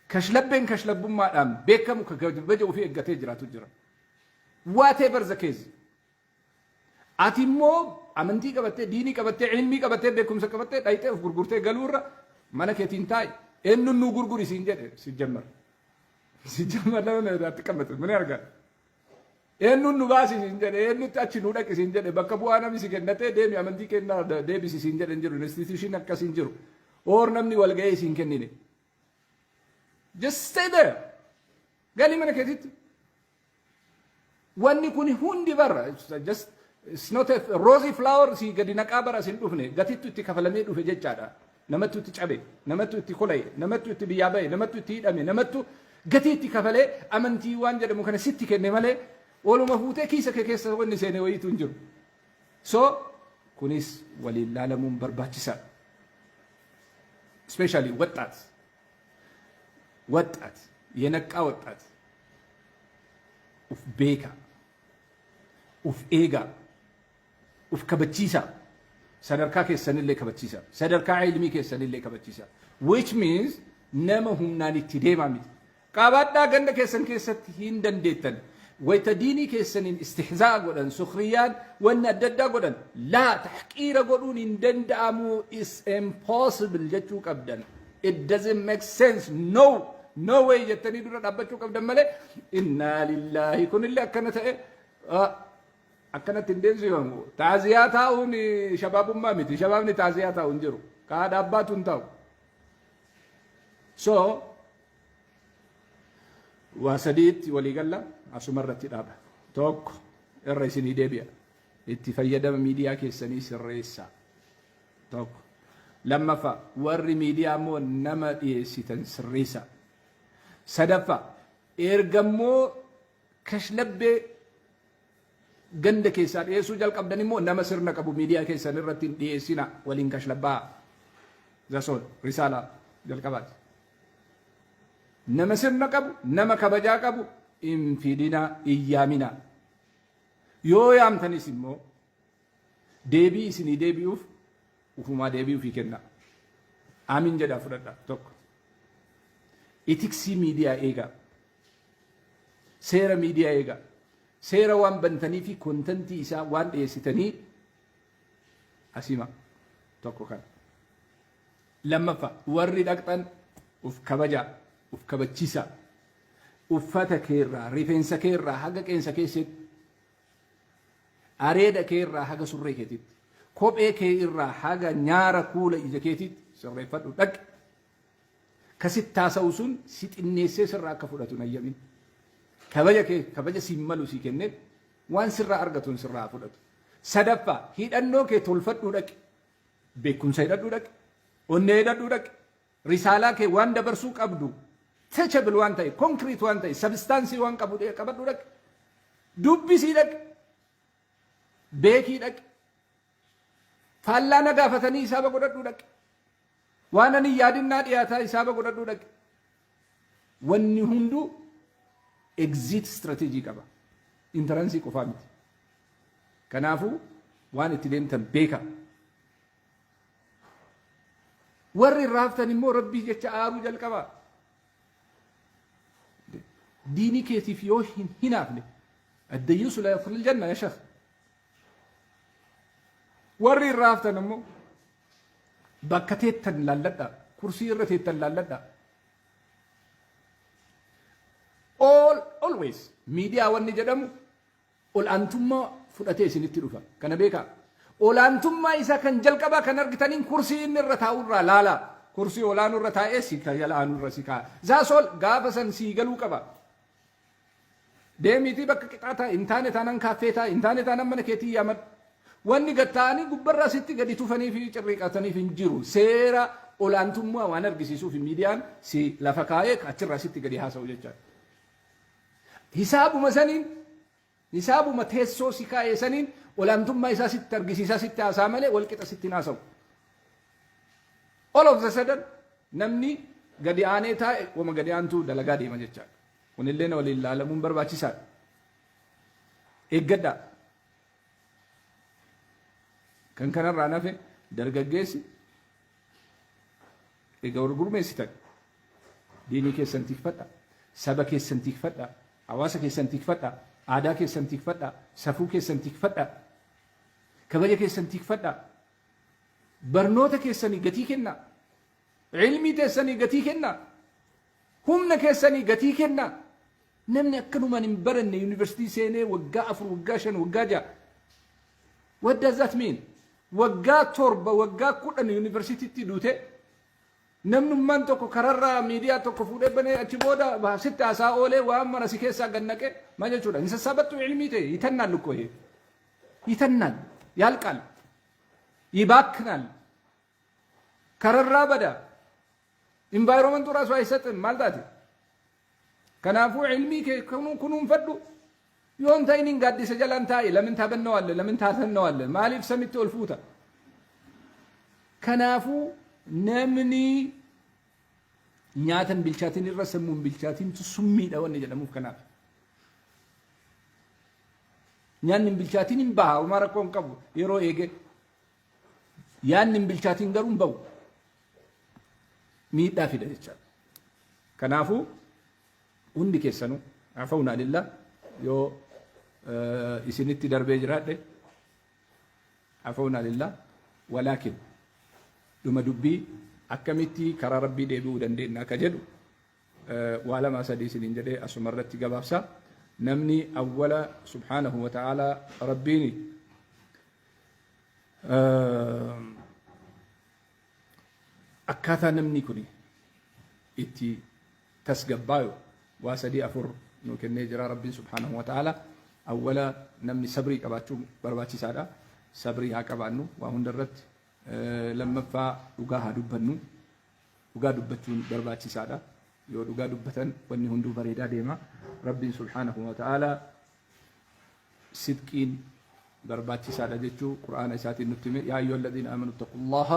Kashlabbeen kashlabbummaadhaan beekamu ka kabaja ofii eeggatee jiraatu jira. Whatever the case. Ati immoo amantii qabattee, diinii qabattee, ilmii qabattee, beekumsa qabattee dhayxee of gurgurtee galuurra mana keetiin taa'i. Eenyuun nuu gurguri siin jedhe si jammar. Si jammar nama irratti qabatu mini argaa. Eenyuun nu baasi siin jedhe, eenyutti achi nu dhaqi siin jedhe, bakka bu'aa namni si kennatee deemi amantii kennaa deebisi siin jedhe hin jiru, institution akkas hin jiru. Oor namni wal ga'ee siin kennine. Just stay there. Galii mana keetitti. Wanni kun hundi barra just it's not a rosy flower si gadi naqaa bara sin dhufne gatittu itti kafalamee dhufe jechaadha. Namattu itti cabe, namattu itti kola'e, namattu itti biyyaa ba'e, namattu itti hidhame, namattu gatii itti kafalee amantii waan jedhamu kana sitti kenne malee oluma fuutee kiisa kee keessa wanni seene wayiitu hin jiru. So kunis waliin laalamuun barbaachisaadha. Especially ወጣት ወጣት የነቃ ወጣት uf beeka, uf eegaa, uf kabachiisaa, sadarkaa keessanillee kabachiisaa, sadarkaa ilmii keessanillee kabachiisaa. Which means nama humnaan itti deemaa miti. Qabaadhaa ganda keessan keessatti hin dandeettan. Wayta diinii keessaniin istihzaa godhan, sukhriyaan wanni adda addaa godhan, laa tahqiira godhuun hin danda'amu, is impossible jechuu qabdan. It doesn't make sense. No. No way jettanii dura dhaabbachuu qabdan malee innaa lillaahi kunillee akkana ta'e akkanatti hin deemsifamu. Taaziyaa taa'uun shabaabummaa miti. Shabaabni taaziyaa taa'u hin jiru. Kaa dhaabbaatu hin taa'u. So waa sadiitti walii galla asuma irratti dhaaba. Tokko irra isinii deebi'a. Itti fayyadama miidiyaa keessanii sirreessaa. Tokko. Lammaffaa, warri miidiyaa immoo nama dhiyeessitan sirreessaa. Sadaffaa, erga immoo kashlabbee ganda keessaa dhiyeessuu jalqabdan immoo nama sirna qabu miidiyaa keessan irratti hin dhiyeessina, waliin kashlabbaa. Zasoon risaalaa jalqabaati. Nama sirna qabu, nama kabajaa qabu hin fidinaa, hin yaaminaa. Yoo yaamtanis immoo deebii isinii deebi'uuf ufumaa deebii ofii kennaa. Aamin jedhaa fudhadhaa tokko. Ethics miidiyaa eegaa. Seera miidiyaa eegaa. Seera waan bantanii fi content isaa waan dhiyeessitanii asima tokko kana. Lammaffaa, warri dhaqxan uf kabajaa, uf kabachiisaa. Uffata keerraa, rifeensa keerraa haga qeensa keessatti, areeda keerraa haga surree keetitti, kophee kee irraa haga nyaara kuula ija keetitti sirreeffadhu dhaqi. Kasitti haasa'u sun si xinneessee sirraa akka fudhatu hin ayyamin. Kabaja kee kabaja siin malu sii kennee waan sirraa argatuun sirraa fudhatu. Sadaffaa, hidhannoo kee tolfadhuu dhaqi. Beekumsa hidhadhuu dhaqi. Onnee hidhadhuu dhaqi. Risaalaa kee waan dabarsuu qabdu touchable waan ta'e, concrete waan ta'e, substance waan qabu qabadhuu dhaqi. Dubbisii dhaqi. Beekii dhaqi. Faallaa na gaafatanii hisaaba godhadhuu dhaqi. Waan ani yaadinnaa dhiyaataa hisaaba godhadhuu dhaqi. Wanni hunduu exit strategy qaba. Entrance qofaa miti. Kanaafuu waan itti deemtan beekaa. Warri irraa haftan immoo rabbii jecha aaruu jalqabaa. Diinii keetiif yoo hin hinaafne addayyuusu la yadkhulul janna ya sheekh. Warri irraa haftan immoo bakka teettan laalladhaa. Kursii irra teettan laalladhaa. All always miidiyaa wanni jedhamu ol'aantummaa fudhatee isinitti dhufa. Kana beekaa. Ol'aantummaa isaa kan jalqabaa kan argitaniin kursii inni irra taa'u irraa laalaa. Kursii olaanuu irra taa'ee si ka jala aanu irra si kaa'a. That's all, gaafa san sii galuu qaba. Deemiitii bakka qixaa taa'i, hin taane taanaan kaaffee taa'i, hin taane taanaan mana keetii yaamadhu. Wanni gad taa'anii gubbarraa sitti gadi tufanii fi cirriiqataniif hin jiru. Seera olaantummaa waan argisiisuuf miidiyaan si lafa kaa'ee achirraa sitti gadi haasa'u jechaadha. Hisaabuma saniin, hisaabuma teessoo si kaa'e saniin olaantummaa isaa sitti argisiisaa sitti haasa'a malee walqixa sitti hin haasa'u. All of the sudden namni gadi aanee taa'e wama gadi aantuu dalagaa deema jechaadha. Kunillee waliin ilaalamuun barbaachisaadha. Eeggadhaa. Kan kanarraa nafe dargaggeessi egaa wal gurmeessitan. Diinii keessan tikfadha. Saba keessan tikfadha. Hawaasa keessan tikfadha. Aadaa keessan tikfadha. Safuu keessan tikfadha. Kabaja keessan tikfadha. Barnoota keessanii gatii kennaa. Ilmii teessanii gatii kennaa. Humna keessanii gatii kennaa. Namni akkanumaan hin baranne yuunivarsiitii seenee waggaa 4, waggaa 5, waggaa 6. What does that mean? Waggaa 7, waggaa 10 yuunivarsiitiitti duute namnummaan tokko kararraa miidiyaa tokko fuudhee banee achi booda sitti haasaa oolee waan mana si keessaa gad naqe maal jechuudha? Hin sassaabattu ilmii ta'e ይተናል እኮ ይሄ ይተናል፣ ያልቃል፣ ይባክናል፣ kararraa bada environment ኡ ራሱ አይሰጥም maal taate? Kanaafuu ilmii kee kunuunfadhu. Yoon ta'in gaaddisa jalaan taa'i. ለምን ታበነዋለህ? ለምን ታተነዋለህ? Maaliif samitti ol fuuta? Kanaafuu namni nyaatan bilchaatin irra sammuun bilchaatintu summiidha wanni jedhamuuf kanaaf. Nyaanni hin bilchaatin hin baha, homaa rakkoo hin qabu yeroo eege. Yaanni hin bilchaatin garuu hin bahu. Miidhaa fida jechaadha. Kanaafuu hundi keessanuu عفونا لله yoo isinitti darbee jiraadhe عفونا لله ولكن dhuma dubbii akkamitti karaa rabbii deebi'uu dandeenya akka jedhu waa lama sadii isiniin jedhee asuma irratti gabaabsa. Namni awwala سبحانه وتعالى rabbiin akkaataa namni kun itti tasgabbaayu waa sadii afur nu kennee jira rabbiin سبحانه وتعالى. Awwala namni sabrii qabaachuu barbaachisaadha. Sabrii haa qabaannu waa hunda irratti. Lammaffaa dhugaa haa dubbannu. Dhugaa dubbachuun barbaachisaadha. Yoo dhugaa dubbatan wanni hunduu bareedaa deema. Rabbiin سبحانه وتعالى sidqiin barbaachisaadha jechuu qur'aana isaatiin nutti hime: يا أيها الذين آمنوا اتقوا الله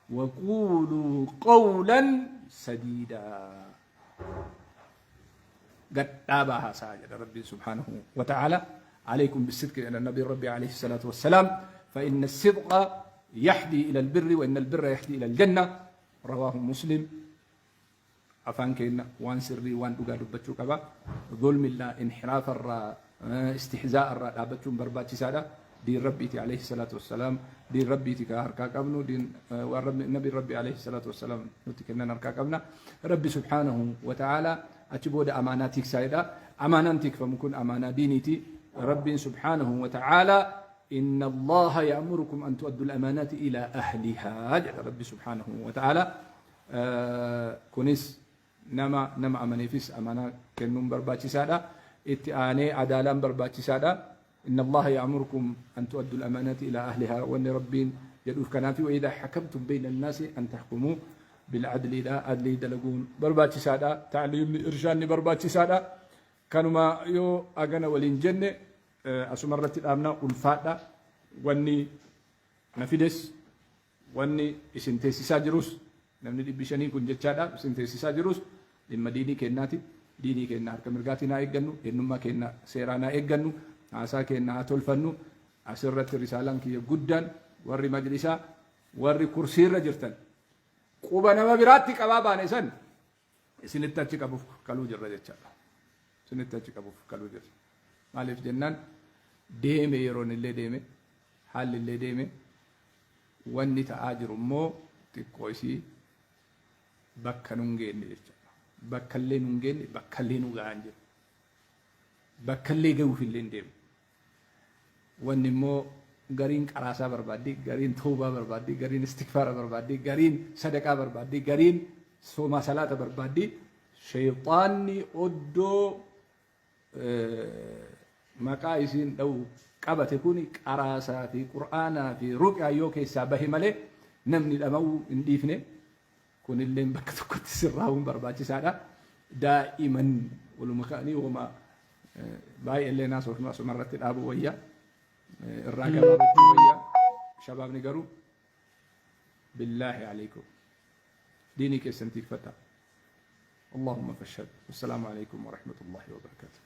وقولوا قولا سديدا. Gadhaabaa haasaa jedha rabbiin سبحانه وتعالى. عليكم بالصدق إلى النبي ربي عليه الصلاة والسلام فإن الصدق يهدي إلى البر وإن البر يهدي إلى الجنة، رواه مسلم. Afaan keenya waan sirrii, waan dhugaa dubbachuu qaba. Zulmillaa, inxiraafa irraa, istihzaa irraa dhaabbachuun barbaachisaadha. Diin rabbiiti عليه الصلاة والسلام, diin rabbiiti ka harkaa qabnu, diin waan rabbi nabi rabbi عليه الصلاة والسلام nutti kennan harkaa qabna. Rabbi سبحانه وتعالى achi booda amaanaa tiksaayidha. Amaanaan tikfamu kun amaanaa diiniiti. Rabbiin سبحانه وتعالى إن الله يأمركم أن تؤدوا الأمانات إلى أهلها jedha rabbi سبحانه وتعالى. Kunis nama amaneefis amaanaa kennuun barbaachisaadha. Itti aanee adaalaan barbaachisaadha. إن الله يأمركم أن تؤدوا الأمانات إلى أهلها وأن ربين jedhuuf kanaafi وإذا حكمتم بين الناس أن تحكموا بالعدل ila adlii dalaguun barbaachisaadha. Ta'liimni irshaanni barbaachisaadha. Kanuma yoo agana waliin jenne asuma irratti dhaabna. Ulfaadha. Wanni na fides, wanni isin teessisaa jirus, namni 500 kun jechaadha, isin teessisaa jirus dhimma diinii kennaati. Diinii kenna harka mirgaatiin haa eeggannu, eenyummaa kenna seeraan haa eeggannu, haasaa kenna haa tolfannu. Asirratti risaalaan kiyya guddaan warri majlisaa, warri kursiirra jirtan, quba nama biraatti qabaa baane san isinitti achi qabuuf kaluu jirra jechaadha. Isinitti achi qabuuf kaluu jirra. Maaliif jennaan, deeme yeroon illee deeme, haalli illee deeme, wanni ta'aa jiru immoo xiqqoo isii bakka nun geenne jechaadha. Bakka illee nun geenne, bakka illee nu ga'an jiru. Bakka illee ga'uuf illee hin deemu. Wanni immoo gariin qaraasaa barbaaddi, gariin toobaa barbaaddi, gariin istikfaara barbaaddi, gariin sadaqaa barbaaddi, gariin soomaa salaata barbaaddi. Sheexaanni oddoo maqaa isiin dha'u qabate kun qaraasaa fi qur'aanaa fi ruqyaa yoo keessaa bahe malee namni dhama'uu hin dhiifne. Kunillee bakka tokkotti sirraa'uun barbaachisaadha. Daa'iman waluma ka'anii hooma baay'eellee naasofnu asuma irratti dhaabuu wayya. Irraa gabaabachuu wayya. Shabaabni garuu بالله عليكم diinii keessan tiikfadha. اللهم فاشهد. والسلام عليكم ورحمة الله وبركاته.